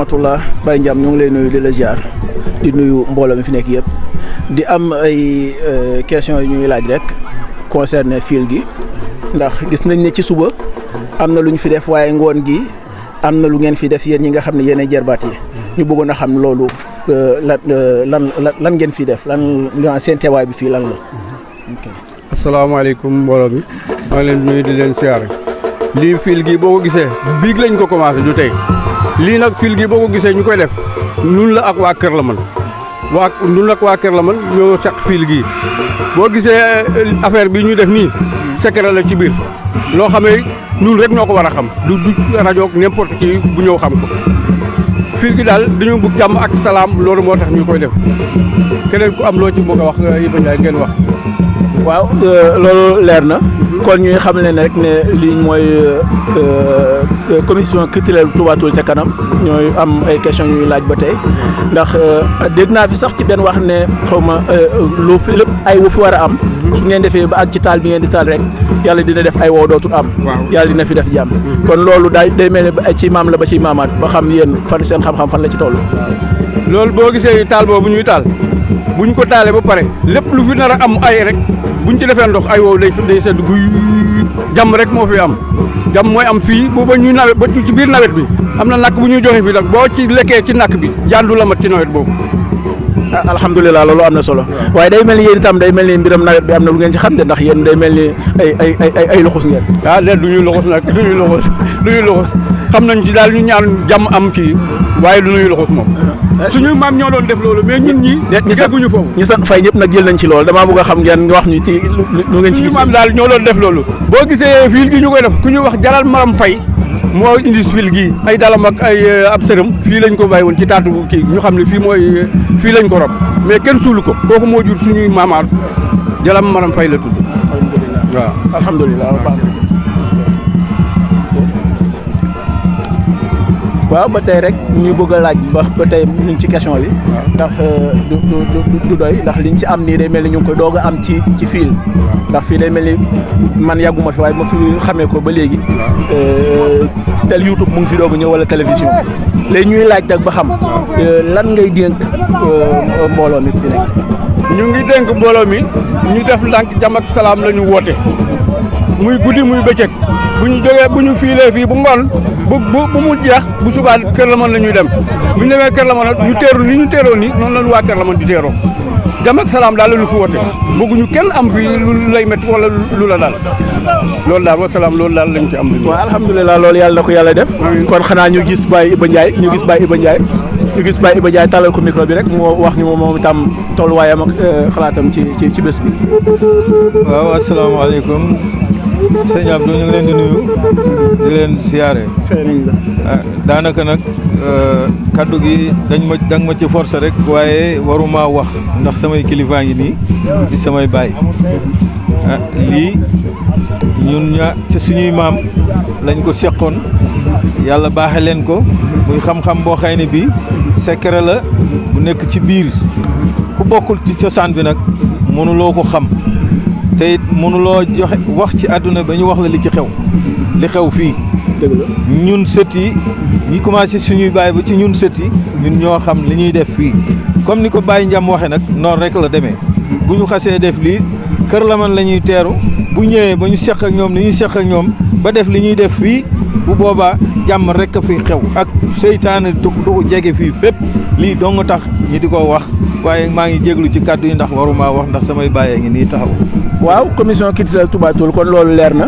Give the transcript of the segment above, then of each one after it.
rahmatullah Baye Ndiam ñu ngi lay nuyu di la ziar di nuyu mbooloo mi fi nekk yëpp di am ay questions yu ñuy laaj rek concerné fil gi ndax gis nañ ne ci suba am na lu ñu fi def waaye ngoon gi am na lu ngeen fi def yéen ñi nga xam ne yéen ay jarbaat yi ñu bëggoon a xam loolu lan ngeen fi def lan seen teewaay bi fii lan la. asalaamaaleykum mbooloo mi maa ngi leen nuyu di leen siyaare lii fil gi boo ko gisee biig lañ ko commencé du tey lii nag fil gi boo ko gisee ñu koy def nun la ak waa Kër Lamane nun ak waa Kër Lamane ñoo saq fil gi boo gisee affaire bi ñu def nii secret la ci biir loo xamee nun rek ñoo ko war a xam du rajo n'importe qui bu ñëw xam ko fil gi daal dañoo bëgg jàmm ak salaam loolu moo tax ñu koy def keneen ku am loo ci bëgg a wax Iba Ndiaye ngeen wax. waaw loolu leer na kon ñuy xam ne rek ne lii mooy commission culturelle Touba Toul ca kanam ñooy am ay questions ñuy laaj ba tey ndax dégg naa fi sax ci benn wax ne xaw ma lu fi lépp ay wu fi war a am su ngeen defee ba ak ci taal bi ngeen di taal rek yàlla dina def ay woo dootul am. yàlla dina fi def jàmm. kon loolu day mel ne ci maam la ba ci maamaat ba xam yéen fan seen xam-xam fan la ci toll. loolu boo gisee taal boobu ñuy taal buñ ko taalee ba pare lépp lu fi nar a am ay rek buñ ci defee ndox ay wow day sedd guy jàmm rek moo fi am jàmm mooy am fii ba ñuy nawet ba ci biir nawet bi am na nakk bu ñuy joxe fii nag boo ci lekkee ci nakk bi jandu la mat ci nawet boobu. alhamdulilah loolu am na solo waaye day mel ni yéen itam day mel ni mbiram nawet bi am na lu ngeen ci xam de ndax yéen day mel ni ay luxus ngeen. léegi du ñuy luxus nag du ñuy luxus xam nañ ci daal ñu ñaan jàmm am kii waaye du ñuy luxus moom. suñu maam ñoo doon def loolu mais ñun ñi gëguñu foofu ñu sant fay ñëpp nag jël nañ ci loolu damaa bëgg a xam ngeen nga wax ñu ci lu ngeen ci gis. suñu maam daal ñoo doon def loolu boo gisee fil gi ñu koy def ku ñu wax Jalal Maram Fay moo indi fil gi ay dalam ak ay ab sërëm fii lañ ko bàyyi woon ci taatu kii ñu xam ne fii lañ ko rob mais kenn suulu ko kooku moo jur suñuy maamaat Jalal Maram Fay la tudd waaw alhamdulilah waaw ba tey rek ñu bëgg a laaj ba tey ñu ngi ci question bi ndax du doy ndax liñ ci am nii day mel ni ñu ngi koy doog a am ci fil ndax fii day mel ni man yàgguma fi waaye ma fi xamee ko ba léegi tel YouTube mu ngi fi doog a ñëw wala télévision léegi ñuy laaj nag ba xam lan ngay dénk mbooloo mi fi nekk. ñu ngi dénk mbooloo mi ñu def ndànk jàmm ak salaam la ñu woote muy guddi muy bëccëg bu ñu jógee bu ñu fiilee fii bu ngoon bu mu jeex bu subaa Kër Lamane la ñuy dem bu ñu demee Kër Lamane ñu teeru ni ñu teeroo nii noonu la ñu waa Kër Lamane di teeroo jàmm ak salaam daal la ñu fi woote bëgguñu kenn am fii lu lay métti wala lu la daal loolu daal wa salaam loolu daal lañ ci am. waaw alhamdulilah loolu yàlla na ko yàlla def. kon xanaa ñu gis Baye Iba Ndiaye ñu gis Baye Iba Ndiaye tàllal ko micro bi rek moo wax ñu moom itam tolluwaayam ak xalaatam ci bés bi. waaw asalaamaaleykum. sëñ Abdou ñu ngi leen di nuyu di leen siyaare daanaka nag kaddu gi danga ma ci force rek waaye waruma wax ndax samay kilifaa ngi nii di samay baay lii ñun ci suñuy maam lañ ko seqoon yàlla baaxe leen ko muy xam-xam boo xëy ne bii secret la bu nekk ci biir ku bokkul ci cosaan bi nag mënuloo ko xam te it mënuloo joxe wax ci àdduna ba ñu wax la li ci xew li xew fii ñun sët yi ñi commencé suñuy baay ba ci ñun sët yi ñun ñoo xam li ñuy def fii comme ni ko Baye Ndiam waxee nag noonu rek la demee bu ñu xasee def lii Kër Lamane la ñuy teeru bu ñëwee ba ñu seq ak ñoom li ñuy seq ak ñoom ba def li ñuy def fii bu boobaa jàmm rek a fi xew ak seytaane du jege fii fépp lii doo nga tax ñi di ko wax waaye maa ngi jéglu ci kàddu yi ndax waruma wax ndax samay bàyyee ngi nii taxaw. waaw commission culturelle Touba Toul kon loolu leer na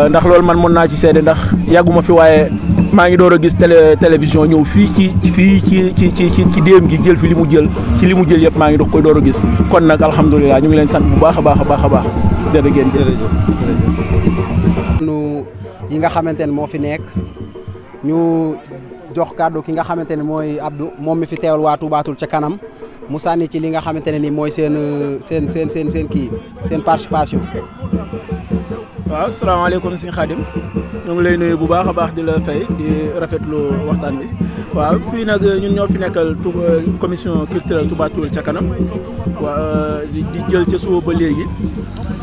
ndax loolu man mën naa ci seede ndax yàgguma fi waaye maa ngi door a gis télévision ñëw fii ci déem gi jël fi li mu jël ci li mu jël yëpp maa ngi dox koy door a gis kon nag alhamdulilah ñu ngi leen sant bu baax a baax jërëjëf. yi nga xamante ne moo fi nekk ñu jox kàddu ki nga xamante ne mooy Abdou moom mi fi teewal waa Touba Toul ca kanam mu sànni ci li nga xamante ne ni mooy seen participation. waaw salaamaaleykum sëñ Khadim ñu ngi lay nuyu bu baax a baax di la fay di rafetlu waxtaan bi waaw fii nag ñun ñoo fi nekkal commission culturelle Touba Toul ca kanam waa di jël ca suba ba léegi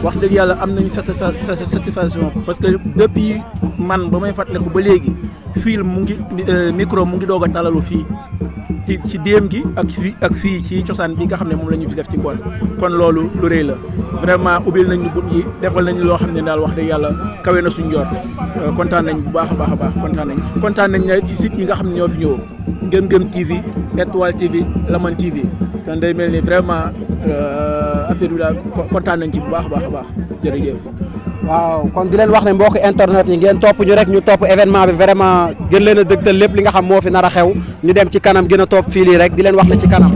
wax dëgg yàlla am nañu satisfaction parce que depuis man ba may fàttaliku ba léegi fii mu ngi micro mu ngi doog a talalu fii ci déem gi ak fii ci cosaan bi nga xam ne moom la ñu fi def ci ngoon kon loolu lu rëy la vraiment ubbil nañ ñu but yi defal nañ loo xam ne daal wax dëgg yàlla kawe na suñ jort kontaan nañ bu baax a baax kontaan nañ ne ci site yi nga xam ne ñoo fi ñëw Ngëm TV Étoile TV Lamane TV kon day mel ni vraiment affaire bi daal kontaan nañ ci bu baax a baax jërëjëf. waaw kon di leen wax ne mbokk internet yi ngeen topp ñu rek ñu topp événement bi vraiment gën leen a dëgtal lépp li nga xam moo fi nar a xew ñu dem ci kanam gën a topp fii lii rek di leen wax ne ci kanam.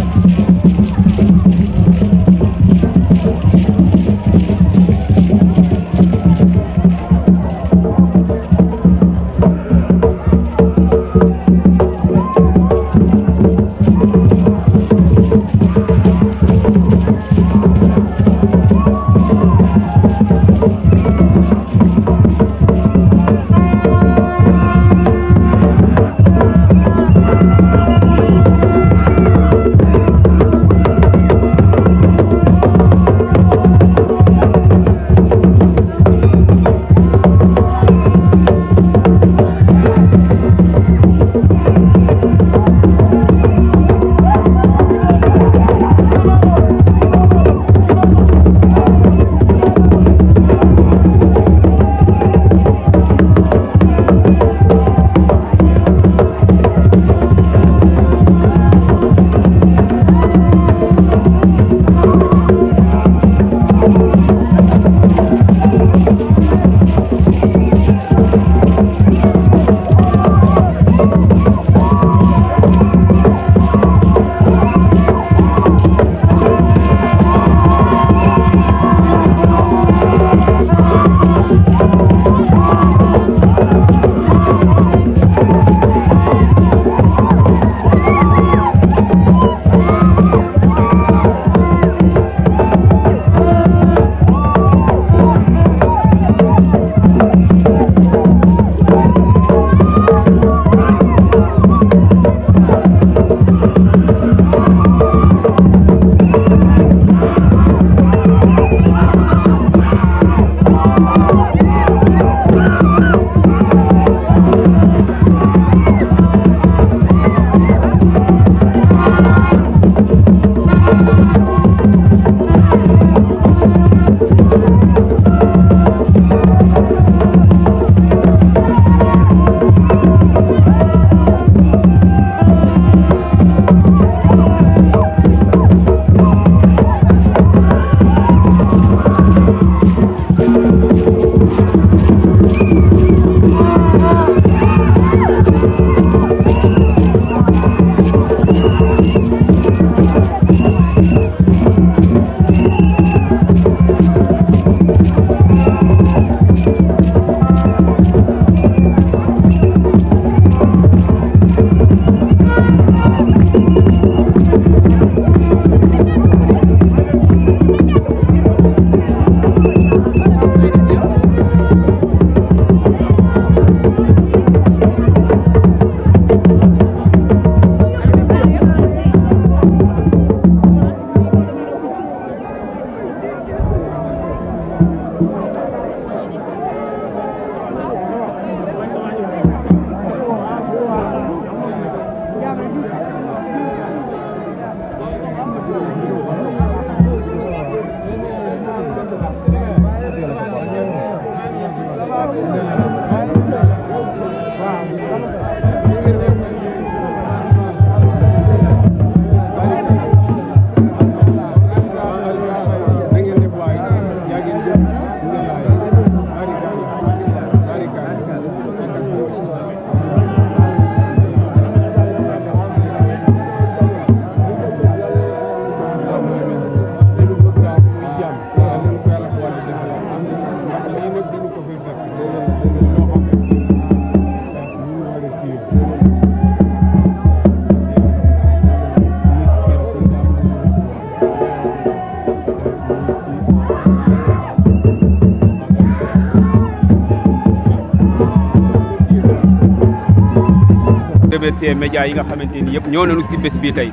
remercier médias yi nga xamante ni yëpp ñoo nañu si bés bi tey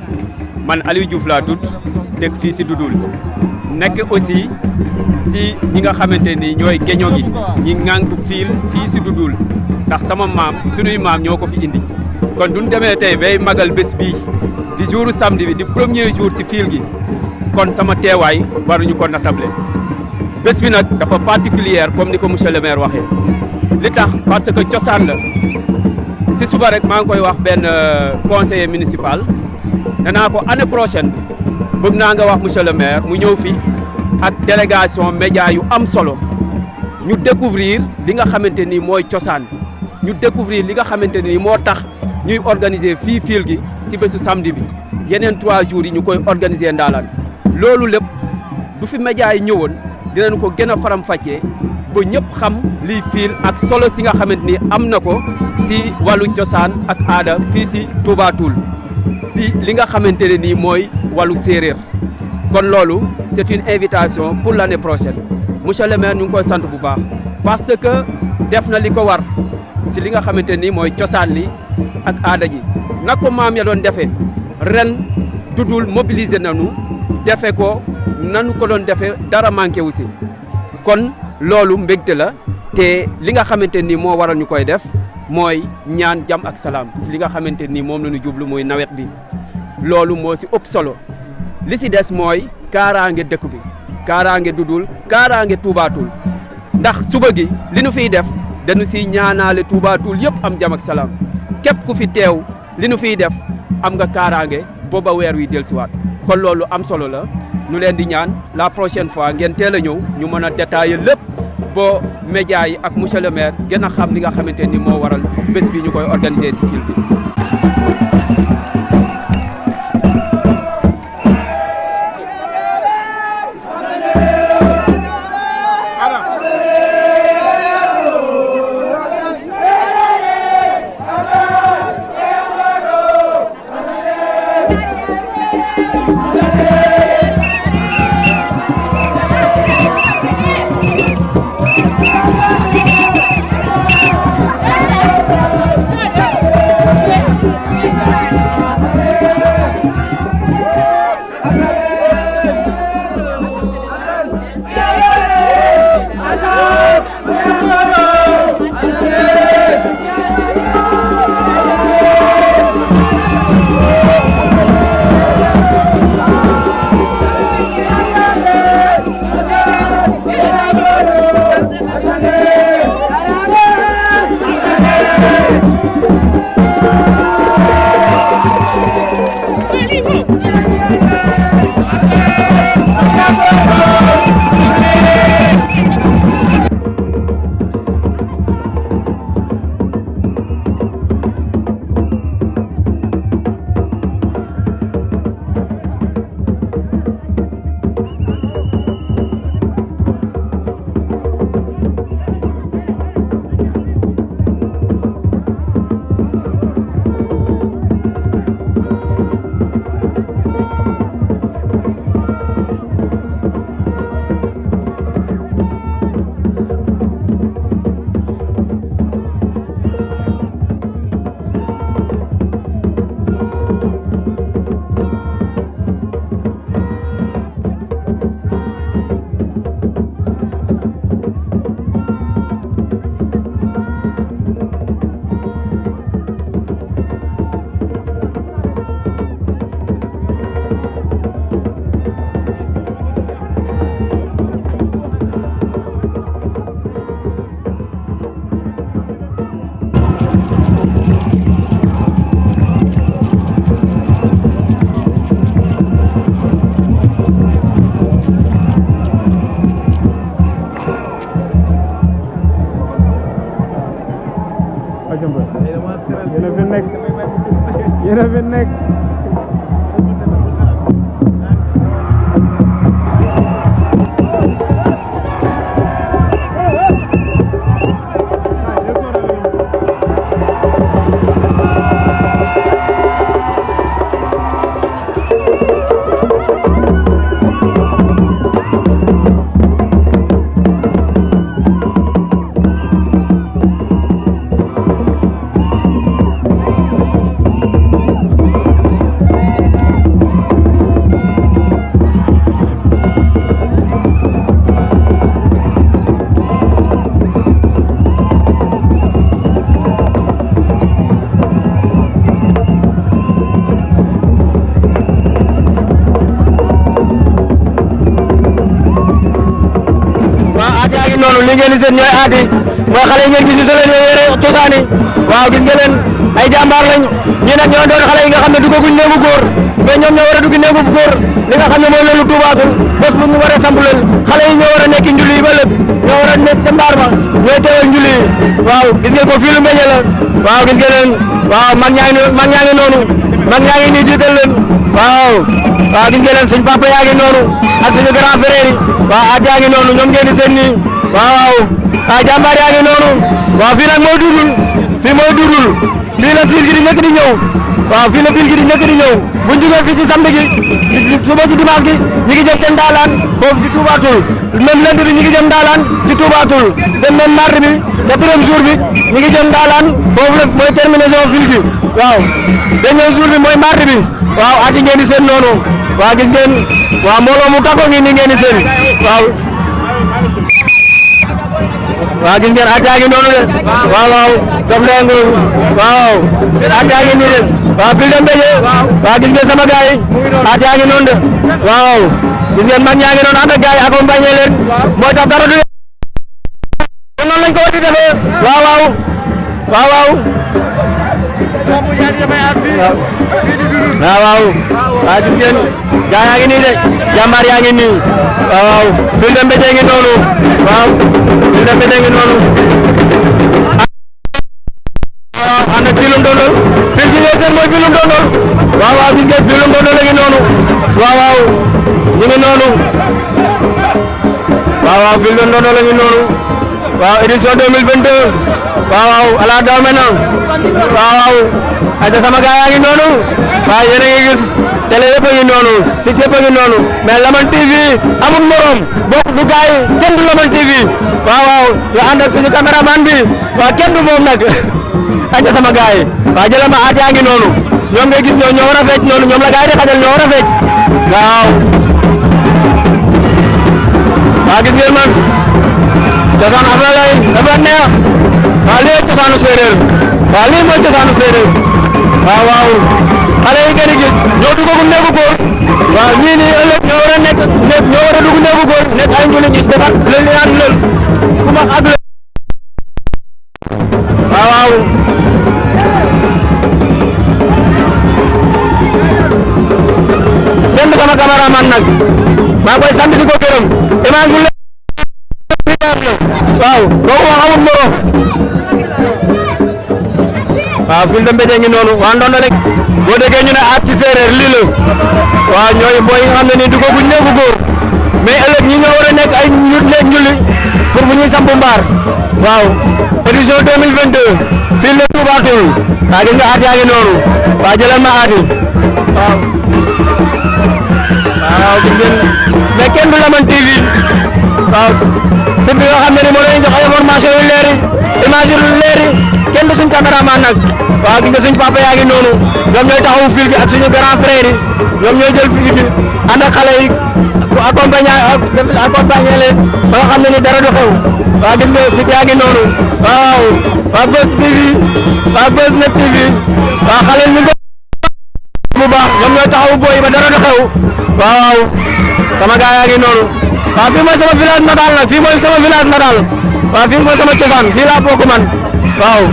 man Aliou Diouf laa tudd dëkk fii si Doudoul nekk aussi si ñi nga xamante ni ñooy géño gi ñi ŋànk fiil fii si Doudoul ndax sama maam sunuy maam ñoo ko fi indi kon duñ demee tey bay magal bés bii di jouru samedi bi di premier jour si fiil gi kon sama teewaay waruñu ko natable bés bi nag dafa particulière comme ni ko monsieur le maire waxee li tax parce que cosaan la si suba rek maa ngi koy wax benn conseiller municipal danaa ko année prochaine bëgg naa nga wax monsieur le maire mu ñëw fi ak délégation média yu am solo ñu découvrir li nga xamante ni mooy cosaan ñu découvrir li nga xamante ni moo tax ñuy organiser fii fiil gi ci bésu samedi bi yeneen 3 jours yi ñu koy organiser ndaalaan loolu lépp du fi média yi ñëwoon dinañ ko gën a faram-fàccee ba ñëpp xam liy fiil ak solo si nga xamante ni am na ko si wàllu cosaan ak aada fii si Touba Toul si li nga xamante ne nii mooy wàllu séeréer kon loolu c'est une invitation pour l'année prochaine monsieur le maire ñu ngi koy sant bu baax parce que def na li ko war si li nga xamante ni mooy cosaan li ak aada ji na ko maam ya doon defee ren Doudoul mobiliser nañu defe ko nanu ko doon defee dara manqué wu si kon loolu mbégte la te li nga xamante ni moo waral ñu koy def mooy ñaan jàmm ak salaam si li nga xamante ni moom la ñu jublu mooy nawet bi loolu moo si ëpp solo li si des mooy kaaraange dëkk bi kaaraange Doudoul kaaraange Touba Toul ndax suba gi li nu fiy def dañu siy ñaanaale Touba Toul yëpp am jàmm ak salaam képp ku fi teew li nu fiy def am nga kaaraange booba weer wi dellusiwaat kon loolu am solo la ñu leen di ñaan la prochaine fois ngeen teel a ñëw ñu mën a détailler lépp bo médias yi ak monsieur le maire gën a xam li nga xamante ni moo waral bés bi ñu koy organiser si fil bi. yéen a fi nekk ngeen di seen ñooy aati mooy xale yi ngeen gis ñu solo ñoo yore cosaan yi waaw gis nga leen ay jàmbaar lañ ñii nag ñoo doon xale yi nga xam ne duggaguñ néegu góor mais ñoom ñoo war a dugg néegu góor li nga xam ne mooy loolu tuubaatul bés bu ñu war a samp leen xale yi ñoo war a nekk njulli yi ba lépp ñoo war a nekk ca mbaar ma ñooy teewal njulli yi waaw gis nga ko fii lu mbeñe la waaw gis nga leen waaw mag ñaa ngi noonu mag ñaa ngi nii jiital leen waaw gis nga leen suñ papa yaa ngi noonu ak suñu grand frère yi waaw at yaa ngi noonu ñoom ngeen di seen nii waaw jàmbaar yaa ngi noonu waaw fii nag mooy dudul fii la fil gi di njëkk di ñëw waaw fii la fil gi di njëkk di ñëw bu ñu jógee fii ci samedi gi suba ci dimanche gi ñu ngi jëm te Ndaalaan foofu ci Touba Toul même lundi bi ñu ngi jëm Ndaalaan ci Touba Toul dem même mardi bi quatrième jour bi ñu ngi jëm Ndaalaan foofu la mooy terminaison fil gi waaw dernier jour bi mooy mardi bi waaw at yi ngeen di seen noonu waaw gis ngeen waaw mbooloo mu takko ngi ni ngeen di seen waaw gis ngeen at yaa ngi noonu de waaw daf leen waaw at yaa ngi nii de waaw fil de Mbéje waaw gis ngeen sama gars yi at yaa ngi noonu de waaw gis ngeen mag ñaa ngi noonu ànd ak gars yi accompagner leen mooy tax dara du noonu lañ ko war di defee waaw gis ngeen gars yaa ngi nii de jàmbaar yaa ngi nii waaw fil de Mbéje ngi noonu waaw fil de Mbéje ngi noonu ànd ak filum dondol fil gi ngeen seen mooy filum dondol waaw gis ngeen filum dondol la ngi noonu waaw ñu ngi noonu waaw filum dondol la ngi noonu waaw édition 2022 waaw ala daw mena waaw aja sama gaay yaa ngi noonu waaw yéen a ngi gis télé yëpp a ngi noonu site yëpp a ngi noonu mais Lamane TV amul morom bokk du gaay kenn du Lamane TV waaw ñu ànd ak suñu caméraman bi waaw kenn du moom nag aja sama gaay waaw jëlal ma at yaa ngi noonu ñoom ngay gis ñoo war a fecc noonu ñoom la gaay di xajal ñoo war a fecc waaw gis ngeen man cosaan affaire lay dafa neex waaw lii cosaanu séeréer waaw lii mooy cosaanu séeréer waaw xale yi ngeen di gis ñoo dugg néegu góor waaw ñii nii ëllëg ñoo war a nekk ñoo war a dugg néegu góor nekk ay njuli gis defar leen li naan lël ku max ak lël waaw kenn sama cameraman nag maa koy sant di ko gërëm image bu waaw kooku wax amul morom waaw fil de Mbéje ngi noonu waa ndono rek boo déggee ñu ne at ci séeréer lii la waaw ñooy booy nga xam ne nii duggaguñ néegu góor mais ëllëg ñi ñoo war a nekk ay njulli pour bu ñuy sampu mbaar waaw édition 2022 fil de Touba Toul waaw gis nga at yaa ngi noonu waaw jëlal ma at yi waaw gis ngeen mais kenn du Lamane TV waaw site bi nga xam ne ni moo leen jox ay information yu leer yi image yu leer yi kenn du suñ caméraman nag waaw gis nga suñ papa yaa ngi noonu ñoom ñooy taxawu fil gi ak suñu grand frère yi ñoom ñooy jël fil gi ànd ak xale yi accompagner leen ba nga xam ne ni dara du xew waaw gis nga site yaa ngi noonu waaw Buzz TV waaw Buzz Net TV waaw xale ñu ko bu baax ñoom ñooy taxawu booy ba dara du xew waaw sama gaay yaa ngi noonu waaw fii mooy sama village natal nag fii mooy sama village natal waaw fii mooy sama cosaan fii laa bokk man waaw.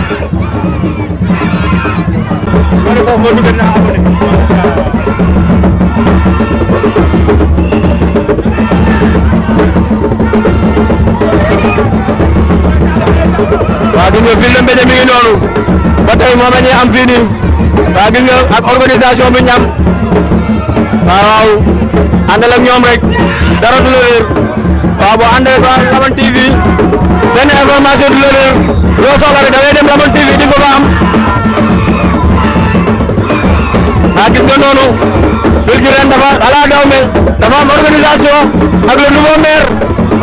waaw gis nga fil de Mbéje mi ngi noonu ba tey moom la ñuy am fii nii waaw gis nga ak organisation bi ñu am waaw àndal ak ñoom rek dara du la réer waaw boo àndee ak Lamane TV benn information du la réer loo soxla rek da ngay dem Lamane TV di nga ko am waaw gis nga noonu fil gi ren dafa ala daw me dafa am organisation ak le nouveau maire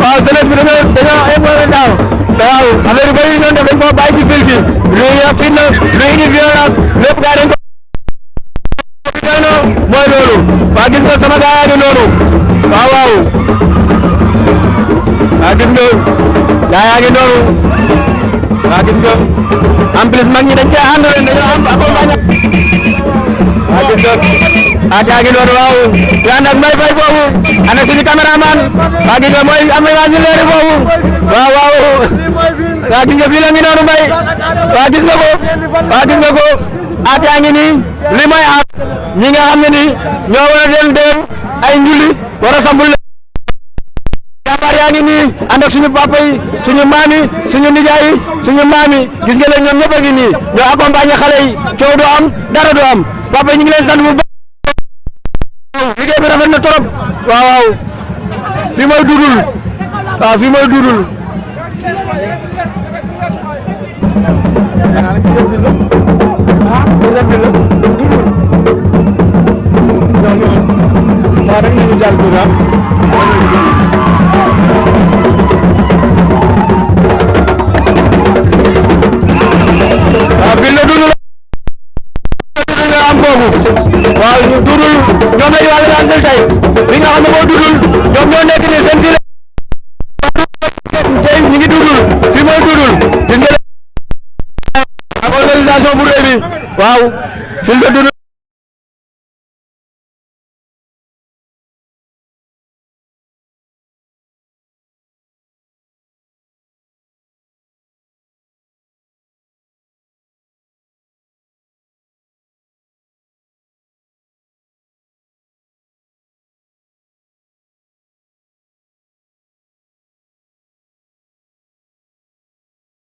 waaw jeunesse bi dañoo évolué daaw waaw affaire yu bëri yi noonu def dañ koo bàyyi ci fil gi luy yàq fitna luy indi violence lépp gaa dañ ko mooy loolu waaw gis nga sama gaa yaa ngi noonu waaw gis nga gaa yaa ngi noonu waaw gis nga en plus mag ñi dañ cee ànd ren dañoo am accompagnement waaw gis nga Atia ngi noonu waaw ñu ànd ak Mbaye Faye foofu ànd ak suñu caméraman waa gis nga mooy am na waa si leeri foofu waaw waa gis nga fii la ngi noonu Mbaye waa gis nga ko Atia ngi nii li may aat ñi nga xam ne ni ñoo war a dem ay njulli war a sambul jàmbaar yaa ngi nii ànd ak suñu papa yi suñu maam yi suñu nijaay yi suñu maam yi gis nga leen ñoom ñëpp a ngi nii ñoo accompagner xale yi coow du am dara du am papa yi ñu ngi leen sant bu baax liggéey bi rafet na trop waaw fii mooy Dudul waaw fii mooy Dudul waaw ñu Dudul ñoom la ñu wàllu daan sel tey fi nga xam ne moo Dudul ñoom ñoo nekk ni seen fii tey ñu ngi Dudul fii mooy Dudul gis nga ak organisation bu rëy bi waaw fil de Dudul